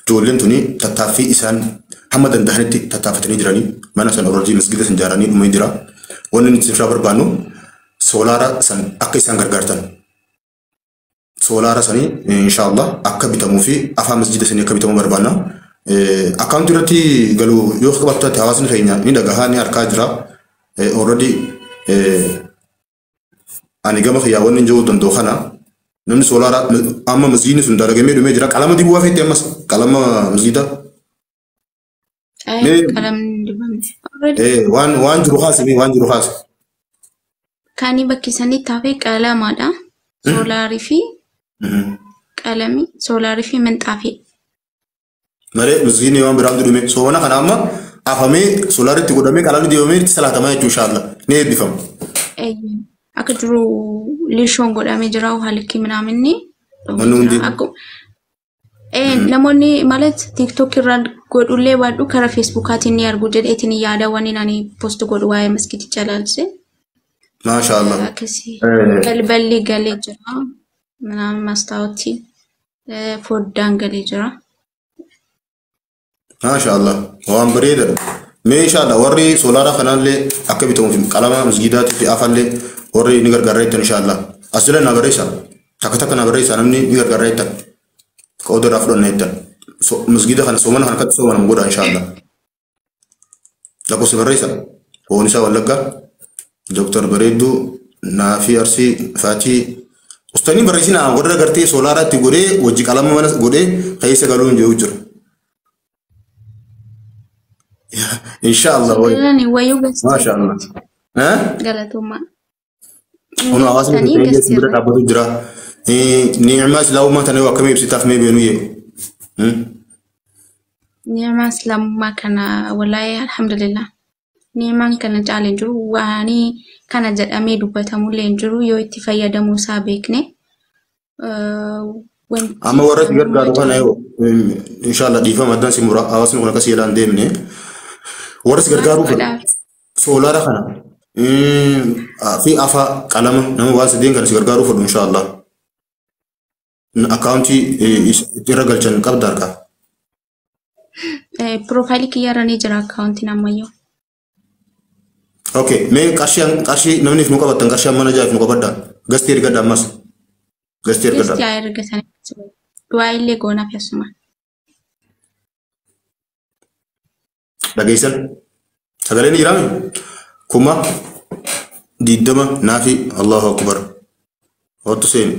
Ijoolleen tuni tattaaffii isaan hamma danda'anitti tattaafatanii jiranii mana san already masgida san ijaaranii dhumee jira. Wanni nuti irraa barbaannu soolaara san akka isaan gargaartan. Soolaara sanii inshaallah akka bitamuu fi afaan masjida sanii akka bitamuu barbaanna. Akkaawuntii irratti galu yoo qabaattu taate hawaasni keenya ni dhagahaa ni harkaa jira. Already ani gama kiyyaa wanni jiru danda'u kana namni soolaara amma masjidni sun dalagamee dhumee jira. Qalama dibuu hafeetti ammas qalama masjida. Qalamni dibamne. Already Waan jiru kaase waan jiru kaase. Kan bakki sanitti hafe qalamaadha. Soolaarii fi qalamii, soolaarii fi minxaafii. Malee masjidni waan biraan dhume soomana kana amma afamee soolaaritti godhamee qalamni dibamee itti salaatamaa jechuun inshaalla ni eebbifama. Akka jiru liishoon godhamee jira haalli minaaminni. Wanni hundi. Namoonni ማለት TikTok irraa godhullee baadhu karaa Facebookaatiin ni argu jedheetiin yaada waan ani post godhu waa'ee maskitichaa ilaalchise. Maashaallah. Akkasii balballi galee jira. Minaamin mastaawwatii foddaan galee jira. Maashaallah waan bareedaadha. Mee inshaalla warri soolaaraa kanallee akka bitamuuf qalama masgidaatii fi afallee warri ni gargaarra jettan inshaalla. As jala na barreessa. Takka takka na barreessa namni ni gargaarra jettan. Qooda irraa fudhanna jettan. Masgida kana soomana kana akkatti soomana godha inshaalla. Lakkoofsa barreessa. Boonisaa Wallaggaa, Dooktar Bareedduu, Naafii Arsii, Faatii. Ustaanii barreessinaa warra gartee soolaaraa itti godhee wajji qalama mana godhee keessa galuun jiru jira. Inshallah way. Galani wayuu gasti. Maashaallah. Galatoomaa. Kun hawaasni keenya bira dhaabbatu jira. Ni'maa islaamummaa tana yoo akkamii ibsitaaf mee beenu yee. Ni'maa islaamummaa kana wallaahi alhamdulillah. Ni'maan kana caala hin jiru waanii kana jedhamee dubbatamullee hin jiru yoo itti fayyadamuu isaa beekne. Amma warra si gargaaru kana yoo inshallah dhiifama addaan si mura hawaasni kun akkasii jedhaan deemne. Warra si gargaaru kana soolaara kana fi afa qalama nama waan sadeen kana si gargaaruu fedhu inshallah. Akkaawuntii irra galchan qabda harkaa. Piroofaayilii kiyyaarra ni jira akkaawuntiin ammayyoo. Okay, mee qarshii namni if nu qabattan qarshii amma najaaf nu qabadda. Gastii ergadha ammas. Gastii ergadha. Gastii haa ergatanii. Du'aa illee goonaaf asuma. Dhageessan. Sagaleen ni jiraame? 20,000 naafi Allahu Akbar. Hottu seeni.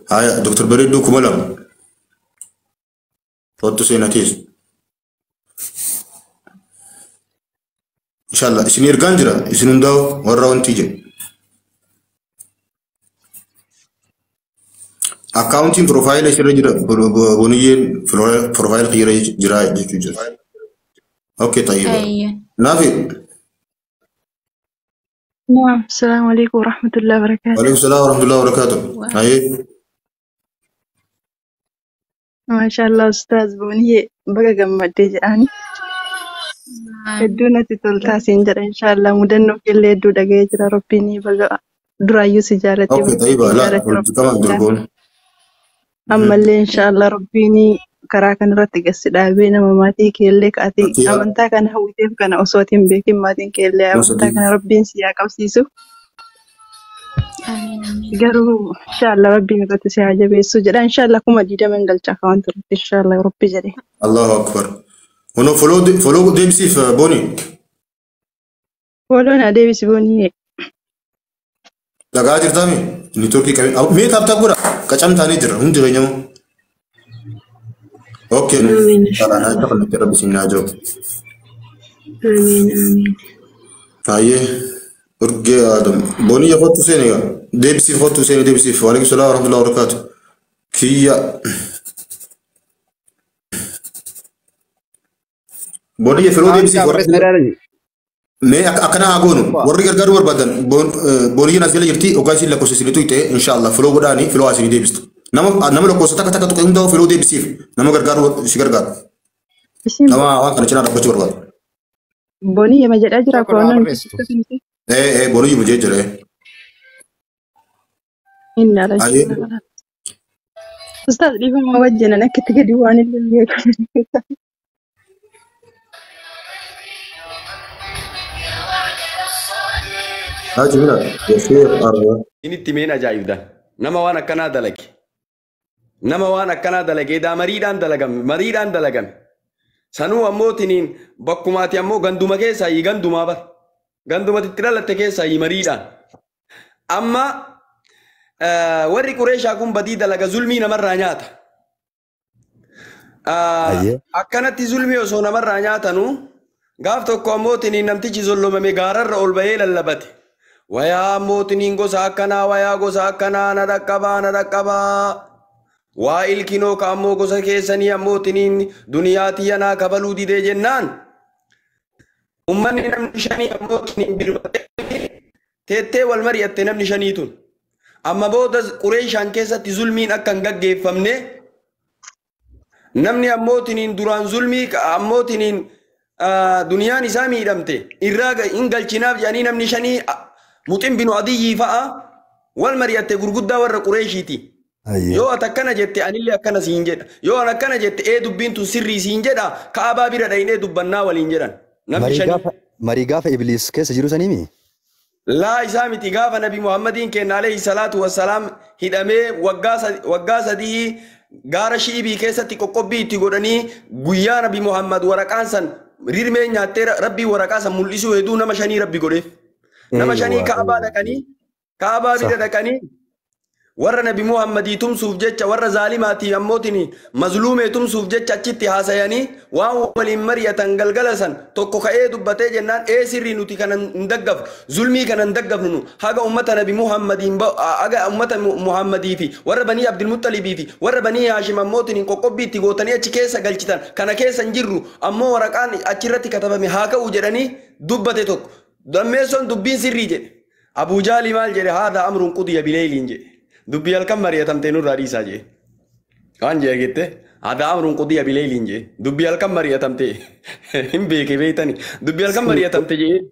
Haya, Dr. Bareedduu 2,000. Hottu seeni atiis. Inshallah isin ergaan jira isin hundaa'u warra wanti jedhu. Akkaawuntiin piroofaayila isirra jira boniyyeen piroofaayila kiyyarra jira jechuu jira. Okay tayyiba. Naafi. نعم السلام عليكم ورحمة الله وبركاته. وعليكم السلام ورحمة الله وبركاته. أيه. ما شاء الله أستاذ بونية بقى gammaddee jedhaani. Hedduu natti toltaa siin jedha inshaallah mudannoo keellee hedduu dhaga'ee jira Rabbiin baga duraayyuu si jaalate. Okay tayyiba la hojjetama dorgoon. Ammallee inshaallah Rabbiin karaa kanarratti gasi dhaabee nama maatii keellee kaatee amantaa kana hawwiteef kana osoo ati hin beekin maatiin keellee amantaa kana Rabbiin si haa qabsiisu. Garuu inshaallah Rabbiin irratti si haa jabeessu jedha inshaallah 20,000 galcha akaawwantii irratti inshaallah Rabbi jedhe. Allahu Akbar. Ono follow deebisiif Booni. Follow na deebisi Booni. Dhagaa jirtaami? Niitoorkii qabeen. Mee taap taap godha. Qacam taanee jira hundi keenyamu. Okay. Inshallah naa kanatti rabbi siin haa jiru. Amiin amiin. Baay'ee urgee Adam. Booni kottu seeni egaa. Deebisiif kottu seeni deebisiif. Waalaikum salaam warahmatullahi wabarakatuh. Kiyya. Booni filoo deebisiif warra. Mee akkana haa goonu warri gargaaruu barbaadan booniyyeen as jala jirti hoggaa isin lakkoofsa isin tuyte inshallah filoo godhaanii filoo isin deebistu. Nama lakkoofsa takka takka tuqe hundaa'u filoo deebisiif nama gargaaru si gargaaru. Nama waan kana cinaa dhaabbachuu barbaadu. Booniyyema jedhaa jira koonaan. Booniyyuma jee jira. Inni ala. Ustaaz dhiifama wajjin akka itti gadi waan illee beeku. Haa jimina yasiir arra. Inni itti meen ajaa'ibdan. Nama waan akkanaa dalage. Nama waan akkanaa dalage edaa mariidhaan dalagame mariidhaan dalagame. Sanuu ammoo tiniin bakkumaati ammoo ganduma keessaa gandumaa bar. Gandumatti itti dhalatte keessaa mariidhaan. Amma warri Qureeshaa kun badii dalaga zulmii namarraa nyaata. Akkanatti zulmii osoo namarraa nyaatanuu gaaf tokko ammoo tiniin namtichi zollomame gaararra ol bahee lallabate. Wayaa ammoo tiniin gosa akkanaa wayaa gosa akkanaa na dhaqqabaa na dhaqqabaa. Waa ilkinoo ka ammoo gosa keessanii ammoo tiniin duniyaa tiyyanaa kabaluu didee jennaan. Uummanni namni shanii ammoo tiniin birbatee teettee wal mari'atte namni shanii tun. Amma booda Qureeshaan keessatti zulmiin akka hin gaggeeffamne namni ammoo tiniin duraan zulmii ammoo tiniin duniyaan isaa miidhamte irraa hin galchinaaf jedhanii namni shanii Muxin binu Adiyyii fa'a wal mari'atte gurguddaa warra Qureeshiiti. Yoo ati akkana jette anillee akkana siin jedha. Yoo an akkana jette ee dubbiin tun sirrii siin jedha Kaabaa bira dhaynee dubbannaa waliin jedhan. Namni shanii. Marii gaafa Ibliis keessa jiru saniimi? Laa isaa miti gaafa Nabi Muhammadiin kenna alayhi salaatu wassalaam hidhamee waggaa sadii gaara shiibii keessatti qoqqobbii itti godhanii guyyaa Nabi Muhammad waraqaan san rirmee nyaattee rabbii waraqaa san mul'isuu hedduu nama shanii rabbi godheef. Nama shanii Kaabaa dhaqanii Kaabaa bira dhaqanii warra Nabi Muhammadii tumsuuf jecha warra zaalimaatii ammootiin mazluumee tumsuuf jecha achitti haasayanii waan waliin mari'atan galgala san tokko ka'ee dubbatee jennaan ee sirrii nuti kana hin daggafnu zulmii kana hin daggafnu nu haga ummata Nabi Muhammadiin haga ummata Muhammadii fi warra Banii Abdulmuttalibii fi warra Banii Haashim ammootiin qoqqobbii itti gootanii achi keessa galchitan kana keessa hin jirru ammoo waraqaan achirratti katabame haa ka'u jedhanii dubbate tokko. Dammeessoon dubbiin sirrii jedhe. Abuu Jaalii maal jedhe haadha amruun qudiya bileeliin jedhe. Dubbii halkan mari'atamtee nurraa dhiisaa jedhe. Waan jedhe jette haadha amruun qudiya bileeliin jedhe. Dubbii halkan mari'atamtee hin beeke beeytani. Dubbii halkan mari'atamte jedhe.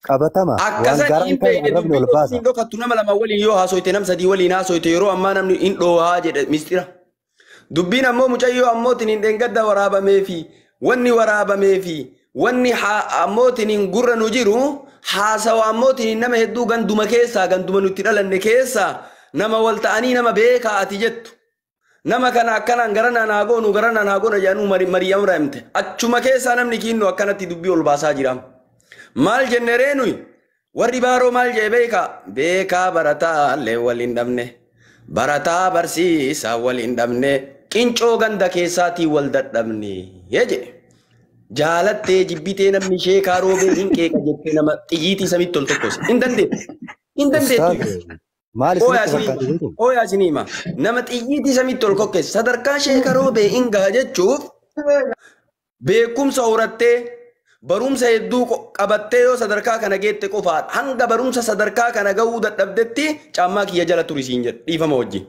Qabatama. Akkasan hin beekne dubbii hin dhokattu nama lama waliin yoo haasoyte nam sadii waliin haasoyte yeroo ammaa namni hin dhoohaa jedhe mistira. Dubbiin ammoo mucayyoo ammootiin hin dheengadda waraabamee fi wanni waraabamee fi wanni ammootiin gurra nu jiru haasawa ammootiin nama hedduu ganduma keessaa ganduma nutti dhalanne keessaa nama wal ta'anii nama beekaa ati jettu. Nama kana akkanaan garanaan haa goonu garanaan haa goona jedhanuu mari'am raamte. Achuma keessaa namni kiinnu akkanatti dubbii ol baasaa jira. Maal jenne ree nuyi? Warri baaroo maal jee beekaa? Beekaa barataa illee wal hin dhabne. Barataa barsiisaa wal hin dhabne. Qincoo ganda keessaatii wal dadhabne jedhe. Jaalattee jibbitee namni ishee karoobee hin qeeqa jettee nama xiyyiitii samitti ol tokkos. Hin dandeettu. Hin dandeettu. Maal isinitti fakkaate beektu? Ooyaa isinii hima. Nama xiyyiitii samitti ol kokkeesse sadarkaa ishee karoobee hin gaha jechuuf beekumsa horattee barumsa hedduu qabattee yoo sadarkaa kana geette qofaadha. Hanga barumsa sadarkaa kana gahuu dadhabdetti caammaa kiyya jala turi siin jedhe dhiifama wajjin.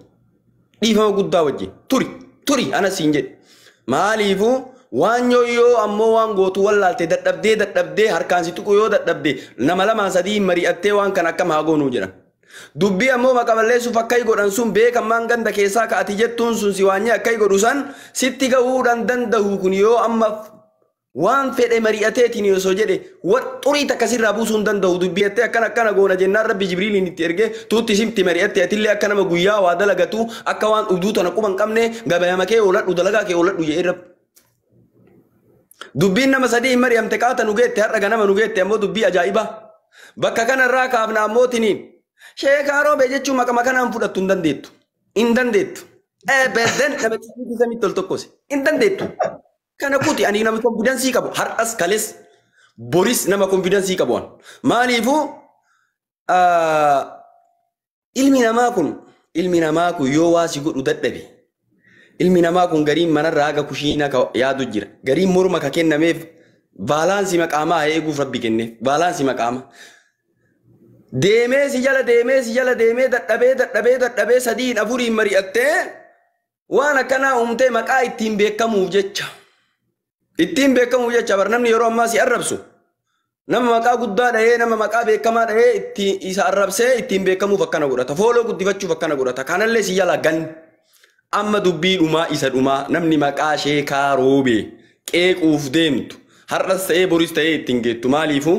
Dhiifama guddaa wajjin. Turi turi anas siin jedhe. Maaliifuu waan yoo ammoo waan gootu wallaalte dadhabdee dadhabdee harkaan si tuqu yoo dadhabde nama lamaan sadii mari'attee waan kana akkam haa goonuu jedhan. Dubbii ammoo maqa balleessuuf akka godhan sun beekamaan ganda keessaa ka'ati jettuun sun si waanyee akka godhu san sitti gahuudhaan danda'u kun yoo amma waan fedhe mari'ateetiin osoo jedhe xurii takka sirraa buusuu hin danda'u dubbiyattee akkana akkana goona jennaan rabbi Jibriiliin itti ergee tuutti simti mari'atte atillee akka nama guyyaa waa dalagatu akka waan uduu tana quba hin qabne gabayama kee ooladhu dalagaa kee ooladhu jedhee rabbi. Dubbiin nama sadii hin mari'amte qaata nu geette har'a ganama nu geette ammoo dubbii ajaa'ibaa. Bakka kanarraa kaafna ammootiniin sheekaa roobee jechuun maqama kanaan fudhattu hin dandeettu. Hin dandeettu. Eebeden nama xixiqqii samitti ol tokkose. Hin dandeettu. Kana kuti ani nama konfidansii qabu har'as kales boris nama konfidansii qabu waan. Maaliifuu ilmi namaa kun yoo waa si godhu dadhabe. Ilmi namaa kun gariin manarraa haga kushiina yaadu jira. Gariin morma ka kennameef baalaansii maqaamaa eeguuf rabbi kenneef baalaansii maqaamaa. Deemee si jala deemee si jala deemee dadhabee dadhabee dadhabee sadiin afuriin mari'attee waan akkanaa uumtee maqaa ittiin beekamuuf jecha. Ittiin beekamuuf jecha bar namni yeroo ammaa si arrabsu. Nama maqaa guddaa dhahee nama maqaa beekamaa dhahee ittiin isa arrabsee ittiin beekamuuf akkana godhata. Fooloo guddifachuuf akkana godhata. Kanallee si jala gan. Amma dubbii dhumaa isa dhumaa namni maqaa sheekaa roobee qeequuf deemtu har'as ta'ee boris ta'ee ittiin geettu maaliifu.